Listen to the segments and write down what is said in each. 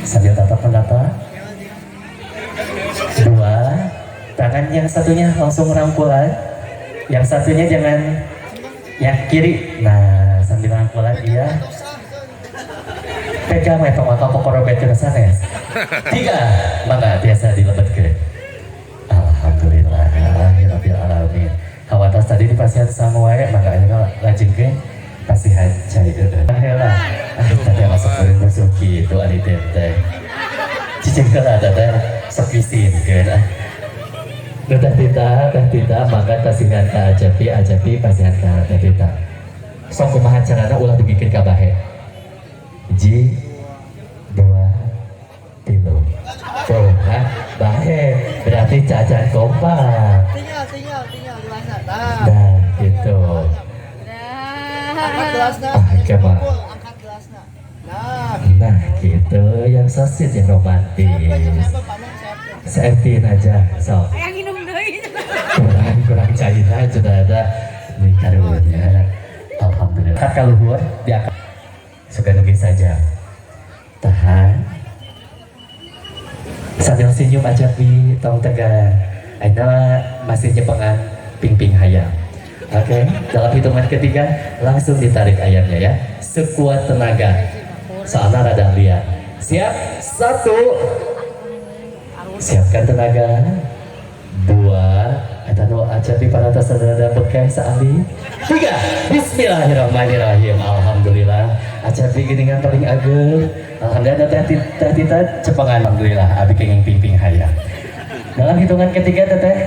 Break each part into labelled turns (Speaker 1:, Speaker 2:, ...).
Speaker 1: Sambil tatap menatap. Dua. Tangan yang satunya langsung rangkulan. Yang satunya jangan, yang kiri. Nah, sambil rangkulan dia. Pegang we, tong atau kokorobetkeun sanes. Tiga, mangga biasa dilebetkeun. Alhamdulillah, rabbil alamin. Hawatas tadi di pasihan sangu wae, mangga ayeuna lajengkeun pasihan cai eueun. Heula. Ah, tadi masuk beureum busuk kitu ari teh. Cicing heula teh sok isinkeun ah. Teh Tita, Teh Tita, mangga pasihan ka Ajapi, Ajapi pasihan ka Teh Tita. Sok kumaha carana, ulah dugikeun ka bahe. Hiji, dua, tilu. Tuh, nah, bahe. Berarti cacan kompak.
Speaker 2: Tinggal, tinggal, tinggal gelasnya. Nah,
Speaker 1: Nah, gitu.
Speaker 2: angkat gelasnya.
Speaker 1: Ah, coba.
Speaker 2: Kumpul, angkat gelasnya. Nah,
Speaker 1: Nah, gitu. Yang sosis, yang romantis.
Speaker 2: siapa, paman siapa?
Speaker 1: Seefin aja, sok.
Speaker 3: Hayang minum deui.
Speaker 1: Kurang, kurang cair aja ada. Ini karunya. Alhamdulillah. Angkat kaluhur, diangkat. Suka nugi saja. Tahan. Sambil senyum aja bi, tong tegang. Aina masih nyepengan pingping hayam. Oke, dalam hitungan ketiga langsung ditarik ayamnya ya, sekuat tenaga. Soalnya rada liar. Siap? Satu. Siapkan tenaga. Dua. Eta nu aja di paratas rada bekeh saali. Tiga. Bismillahirrahmanirrahim. Alhamdulillah. Acapi geuningan paling ageng. Alhamdulillah, teh teh Tita cepengan, alhamdulillah abi kenging pingping hayam. Dalam hitungan ketiga, teteh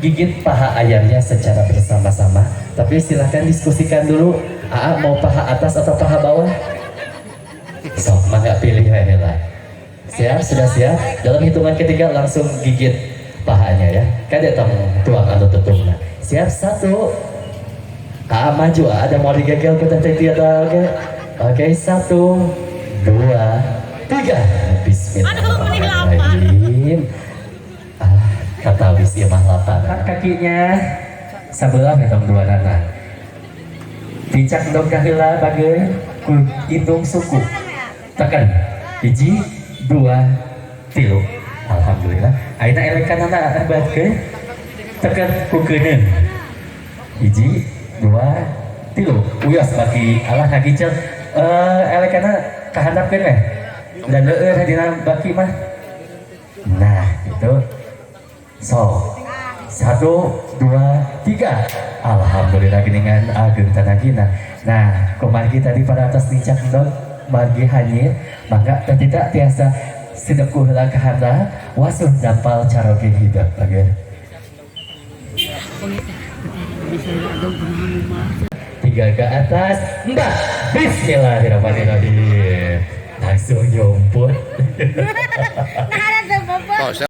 Speaker 1: gigit paha ayamnya secara bersama-sama. Tapi silahkan diskusikan dulu. Aa mau paha atas atau paha bawah? Sok, mangga pilih ya lah. Siap, sudah siap? Dalam hitungan ketiga langsung gigit pahanya ya. Kade tong tuang anu tutungna. Siap, satu. Aa maju, Aa, ada mau digegel ke teteh Tita, oke? Oke, satu, dua, tiga. Bismillahirrahmanirrahim. Ah, kata wis ieu mah lapar. Kakinya sabelah ya tong dua nana. Tincak endog kaheula bageun ku indung suku. Tekan. Hiji, dua, tilu. Alhamdulillah. Ayeuna elekanana batkeun. Tekan ku keuneung. Hiji, dua, tilu. Uyos baki alah ngagicel. Eh, elekana kahandapkeun we. Dan leueur dina baki mah. Nah, gitu. So, satu, dua, tiga. Alhamdulillah geningan ageng tanagina. Nah, kumargi tadi pada atas nincak endog margi hanyir, mangga teh tidak tiasa sideku heula ka handap, wasuh dampal caroge hidep bageun.
Speaker 3: Bisa ageng kumaha mah.
Speaker 1: Tiga ke atas, empat. Bismillahirrahmanirrahim. Langsung nyumput.
Speaker 3: Nah, ada bapak.
Speaker 4: Oh,